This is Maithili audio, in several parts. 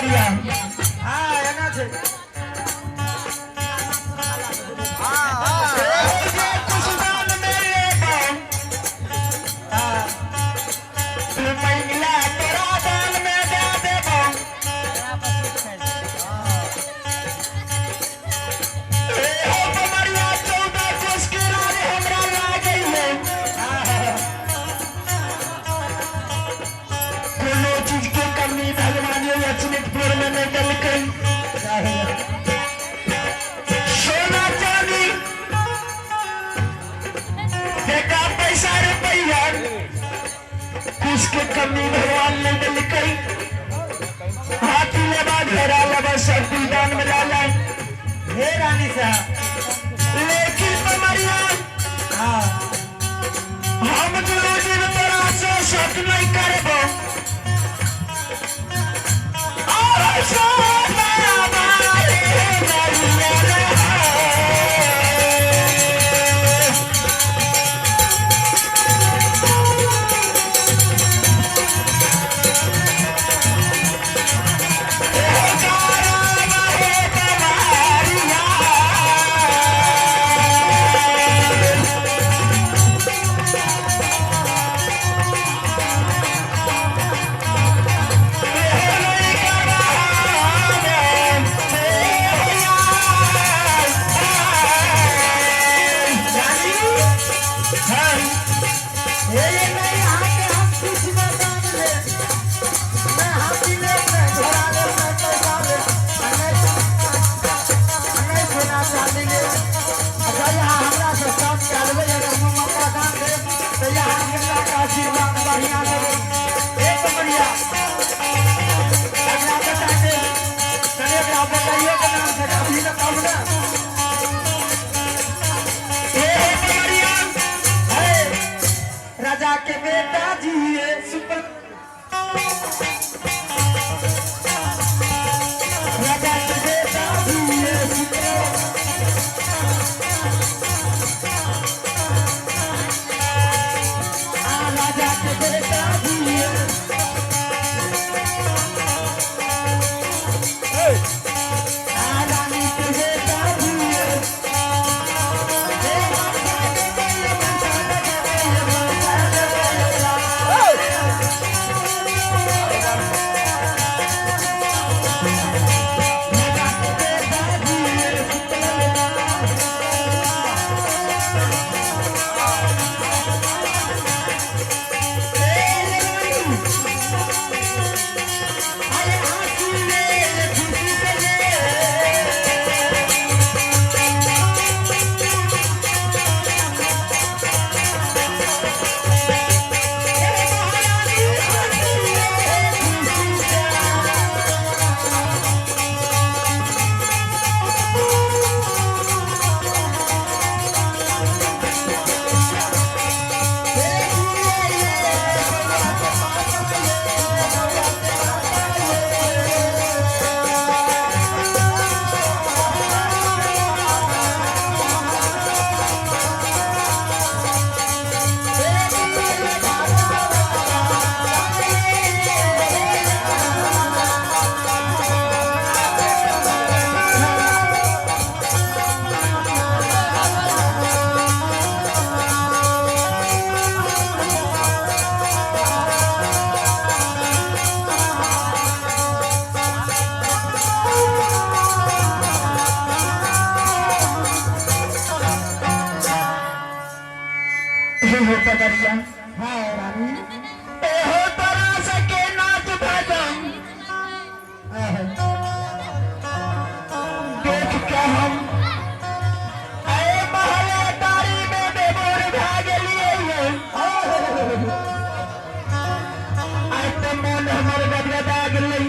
पमरिया। हाँ, एना छै। ए जे कुशदान में लेबो। हाँ। तू मंगला तोरा दान में दे देबो। ए हो पमरिया, 14 कोस के राज हमरा लागैले। कोनो चीज के कमी भगवान लक्ष्मीपुर में नहीं देलकै। सोना चांदी, टका पैसा रुपैया, कुछ के कमी भगवान नहीं देलकै। हाथी लेबा, घोड़ा लेबा, सब कुछ दान में डाला। हे रानी साहब। लेकिन पमरिया, हाँ। हम दुनू दिन तोरा से शक नहीं करबो। और सोना बारे नरिया रे। ओ गारा बाहे पमरिया। रानी। हे ये नहीं यहाँ के हम कुछ न दान ले, मैं हाथी ले, मैं घोड़ा ले, मैं पैसा ले, नहीं सोना चांदी ले। अच्छा, यहाँ हमरा से सब कए लेबै। अगर हम मौका दान दे तो यहाँ गेला के आशीर्वाद बढ़िया देबै। हे पमरिया, अगला बेटा के कने एकरा बेटाइयो के नाम से अभी न कहू ना। हे राजा के बेटा जी सुपर, राजा के बेटा जी सुपर, आ राजा के बेटा जी, आ रानी के बेटा जी। हे मनसा देबै, मनसा देबै, मनसा देबै। राजा के बेटा जी सुतल। अरे हंसी ले, खुशी से ले। हे महारानी, हंसी ले, खुशी से। हे ये बउआ के पापा ये, बउआ के पापा ये। हे ये बाबा। हे पगरिया। हाँ रानी। एहो तोरा सके नाच भजन देख के हम अरे महले तारी में बेबोर भए गेलियै ये। आइ तऽ मोन हमर गदगदा गेलै।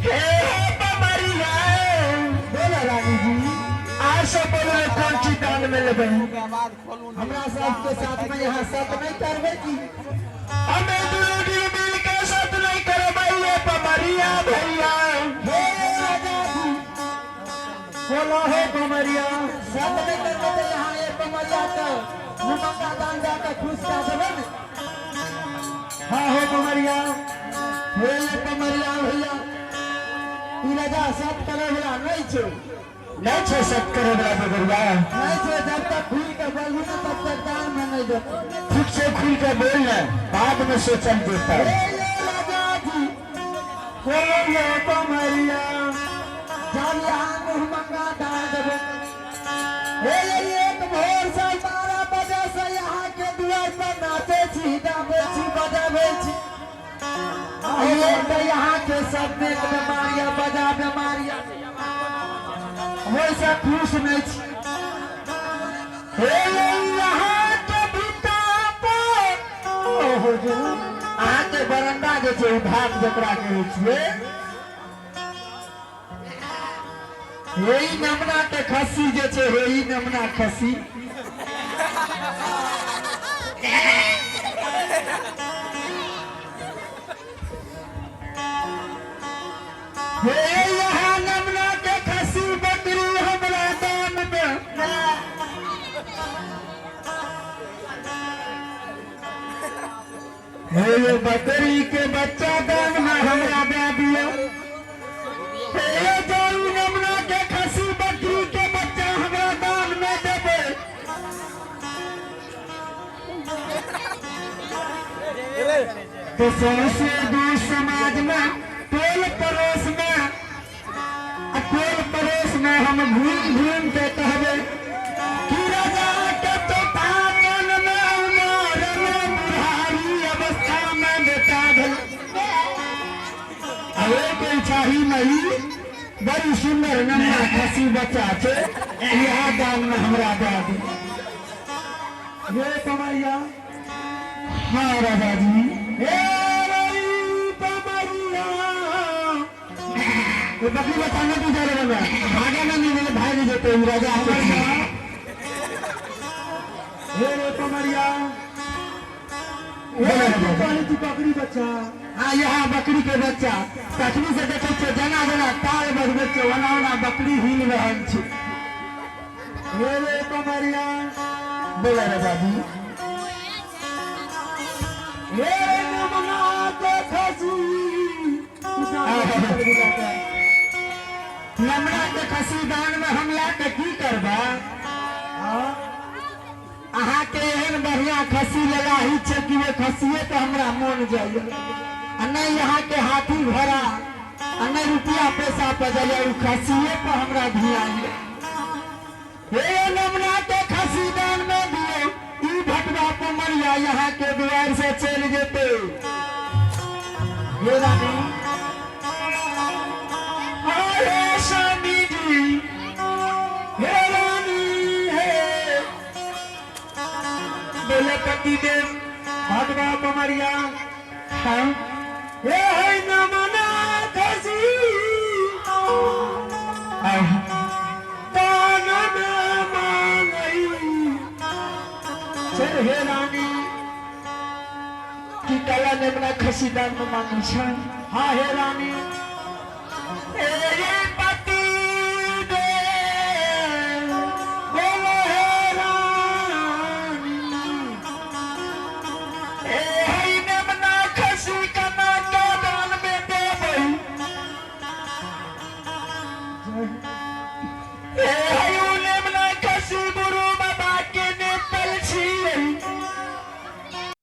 हे पमरिया। बोलो रानी जी। आइ से बोलो, कोन चीज दान में लेबै? हमरा सबके साथ में यहाँ सत नहीं करबै की? हमें दुनू दिन मिल के सत नहीं करबै ये पमरिया भैया। हे राजा जी। बोलो हे पमरिया। सत नहीं करबै तऽ यहाँ ये पमरिया के मुँहमंगा दान दऽ के खुश कऽ देबै ने? हाँ हे पमरिया। हे ये कमरिया भैया, ई राजा सब करे वाला नहीं छे। नहीं छे सब करे वाला बगरुआ। नहीं छे, जब तक खुल के बोलू ना तब तक दान में नहीं देते। ठीक से खुल के बोल ना, बाद में सोचल देता। हे ये राजा जी, हे ये कमरिया, जब यहाँ मुँह मंगा दान देबे। हे ये एक भोर से 12 बजे से यहाँ के दुआर पर नाचे छी, गावे छी, बजावे छी। ये तो यहाँ के सब नेक बीमारियां बजा बीमारियां वैसा खुश नहीं छी। हे यहाँ के भीतर ओहो जो अहाँ के बरंडा जे छै भाग जकरा कहै छियै, हे ई नमना के खस्सी जे छै, हे ई नमना खस्सी। हे यहाँ नमना के खस्सी बकरी हमरा दान में। हे ये बकरी के बच्चा दान में हमरा दे दियो। हे जाऊ नमना के खस्सी बकरी के बच्चा हमरा दान में देबै। तो सौंसे दूर समाज में, टोल पड़ोस में, आ टोल पड़ोस में हम घूम घूम के कहबै कि राजा के चौथा कान में उमर में बुढ़ारी अवस्था में बेटा भेल। अरे कोई चाही नहीं, बड़ी सुंदर नन्हा खसी बच्चा छै, इएह दान में हमरा दे दे। हे कमरिया। हाँ राजा जी। हे रे कमरिया, ये बकरी बच्चा नहीं दी जा रहा है, भागे ना नहीं मिले, भाग जेते ई राजा के। हे रे कमरिया, हे बोलो तू राजा। कहली तू बकरी बच्चा। हाँ यहाँ बकरी के बच्चा तखनी से देखे छियै जेना जेना ताल बजबै छै ओना ओना बकरी हिल रहल छै। हे रे कमरिया। बोला राजा जी। हे नमना के खसी। नमना के खसी दान में हम ला के की करबै? अहाँ के एहन बढ़िया खसी लगाही छै कि ओहि खसिए पे हमरा मोन जाइए, आ नहीं यहाँ के हाथी घोड़ा आ नहीं रुपया पैसा पे जाइए, ओ खसिए पे हमरा ध्यान ये। हे नमना के खसी दान में दियो, ई भटवा पुमरिया यहाँ के दुआर से चलि जेतै। हे रानी। अरे स्वामी जी, हे रानी, हे बोले पति देव। भटवा कमरिया। हाँ। हे है नमना खसी दान में मांगई। चल हे रानी, की काला नेमना खसी दान में मांगी छै? हाँ हे रानी। ए